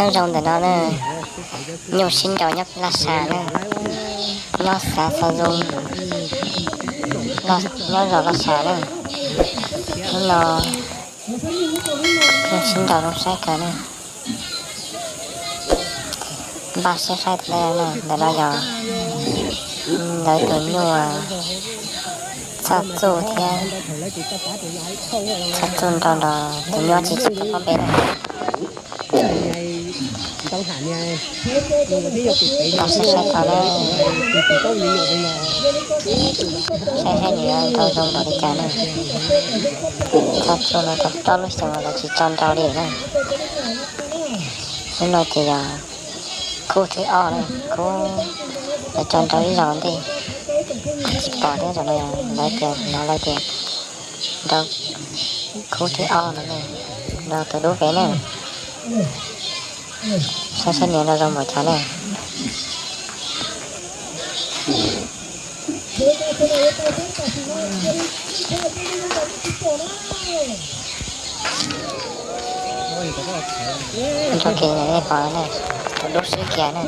Nyob zoo ntawm no na, nyuj sib nraus nyob Laj Sa na, nyob xav Xov Zoo, nyob zos Laj Sa na. Hnub no nyuj sib nraus zoo saib kawg na. Npaj siab saib tau na, ntawm no yog lawv tus nyuj txhaj txuj thiab, txhaj txuj nrog nrog tus nyuj tsis txawj pob npe na. Npaj siab saib tau na, saib seb nws yuav nrau zoo npaum li cas na. Txhaj txuj no tau plaub lub xyoo los lawv tsis tso nrau li na. Hnub no ces yog khub thib ob na, khub lawv tso nrau ib zaug ntej tsis pom thiab, zaum no lawv tias, no lawv tias nrau khub thib ob no ne, nrau tus dub pem na. Saib seb nws nrau zoo npaum cas na. Nrau kiag nej pom na, tus dub swb kiag na.